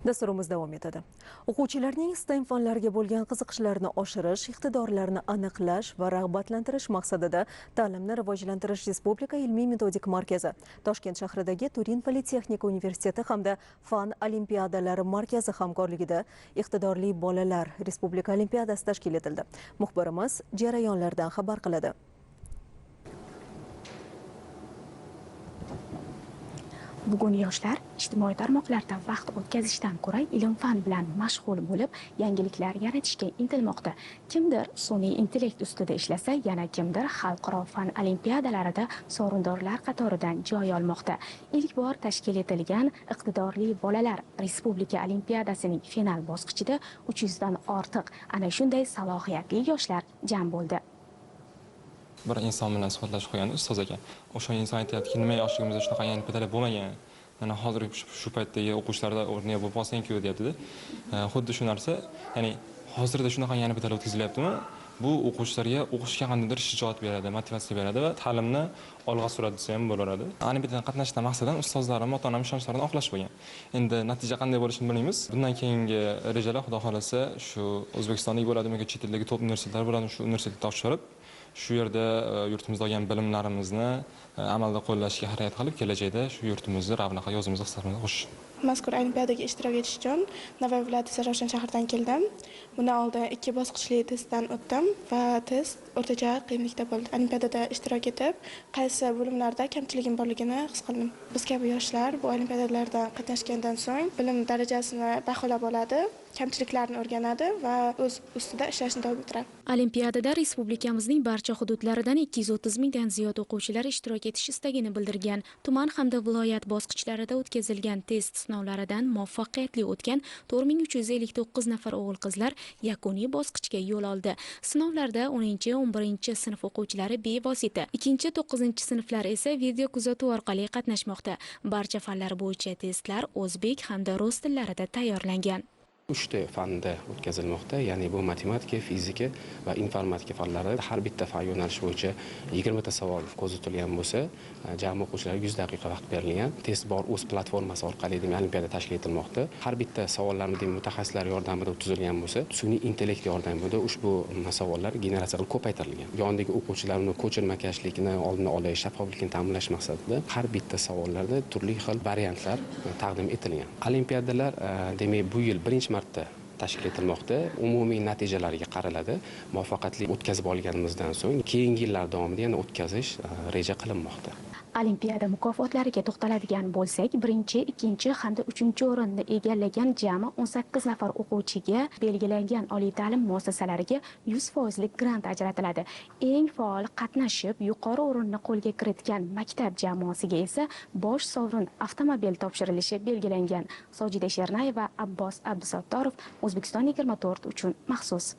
Dasturimiz davom etadi. O'quvchilarning STEM fanlariga bo'lgan qiziqishlarini oshirish, iqtidorlarini aniqlash va rag'batlantirish maqsadida Ta'limni rivojlantirish Respublika ilmiy metodik markazi, Toshkent shahridagi Turin Politexnika universiteti hamda Fan olimpiadalari markazi hamkorligida Iqtidorli bolalar Respublika olimpiadasi tashkil etildi. Muxbirimiz jarayonlardan xabar qiladi. Bugun yoshlar ijtimoiy tarmoqlarda vaqt o'tkazishdan ko'ra ilm-fan bilan mashg'ul bo'lib, yangiliklar yaratishga intilmoqda. Kimdir sun'iy intellekt ustida ishlasa, yana kimdir xalqaro fan olimpiadalarida sovrindorlar qatoridan joy olmoqda. Ilk bor tashkil etilgan Iqtidorli bolalar Respublika olimpiadasining final bosqichida 300 dan ortiq ana shunday salohiyatli yoshlar jam bo'ldi. Bir inson bilan suhbatlashib qo'ygan ustoz ekan. O'sha inson aytayaptiki, nima yoshligimizda shunaqa olimpiadalar bo'lmagan. Mana hozir shu paytdagi o'quvchilarda o'rniga bo'lib qolsang-ku deyapti-da. Xuddi shu narsa, ya'ni hozirda shunaqa olimpiadalar o'tkazilyaptimi? Bu o'quvchilarga o'qishga qandaydir shijoat beradi, motivatsiya beradi va ta'limni olg'a suradi desa ham bo'laveradi. Olimpiadadan qatnashishdan maqsadim ustozlarim, ota-onam ishonchlarini oqlash bo'lgan. Endi natija qanday bo'lishini bilmaymiz. Bundan keyingi rejalar Xudo xolasa shu O'zbekistondagi bo'ladimi yoki chet eldagi top universitetlar bo'ladimi, shu universitetga topshirib, shu yerda yurtimizda olgan bilimlarimizni amalda qo'llashga harakat qilib, kelajakda shu yurtimizni ravnaqiga o'zimizni hissamizga qo'shish. Mazkur olimpiadaga ishtirok etish uchun Navoiy viloyati Zarafshon shahridan keldim. Bundan oldin 2 bosqichli testdan o'tdim va test o'rtacha qiyinlikda bo'ldi. Olimpiadada ishtirok etib, qaysi bo'limlarda kamchiligim borligini his qildim. Biz kabi yoshlar bu olimpiadalarda qatnashgandan so'ng bilim darajasini baholab oladi, kamchiliklarni o'rganadi va o'z ustida ishlashni davom ettiradi. Olimpiadada respublikamizning barcha hududlaridan 230 mingdan ziyod o'quvchilar ishtirok etish istagini bildirgan. Tuman hamda viloyat bosqichlarida o'tkazilgan test sinovlaridan muvaffaqiyatli o'tgan 4359 nafar o'g'il-qizlar yakuniy bosqichga yo'l oldi. Sinovlarda 10-11 sinf o'quvchilari bevosita, 2-9 sinflar esa video kuzatuv orqali qatnashmoqda. Barcha fanlar bo'yicha testlar o'zbek hamda rus tillarida tayyorlangan. 3 ta fanda o'tkazilmoqda, ya'ni bu matematika, fizika va informatika fanlari. Har bitta fan yo'nalishi bo'yicha 20 ta savol ko'zda tutilgan bo'lsa, jami o'quvchilarga 100 daqiqa vaqt berilgan. Test bor o'z platformasi orqali demak olimpiada tashkil etilmoqda. Har bitta savollarni demak mutaxassislar yordamida tuzilgan bo'lsa, sun'iy intellekt yordamida ushbu savollar generatsiya qilib ko'paytirilgan. Yonidagi o'quvchilarni ko'chirmakashlikni oldini olish, shaffoflikni ta'minlash maqsadida har bitta savollarda turli xil variantlar taqdim etilgan. Olimpiadalar demak bu yil birinchi marta tashkil etilmoqda. Umumiy natijalarga qaraladi. Muvaffaqiyatli o'tkazib olganimizdan so'ng keyingi yillar davomida yana o'tkazish reja qilinmoqda. Olimpiada mukofotlariga to'xtaladigan bo'lsak, 1-, 2- hamda 3-o'rinni egallagan jami 18 nafar o'quvchiga belgilangan oliy ta'lim muassasalariga 100% grant ajratiladi. Eng faol qatnashib, yuqori o'rinni qo'lga kiritgan maktab jamoasiga esa bosh sovrin avtomobil topshirilishi belgilangan. Sojida Shernayeva, Abbos Abdusattorov, O'zbekiston 24 uchun maxsus.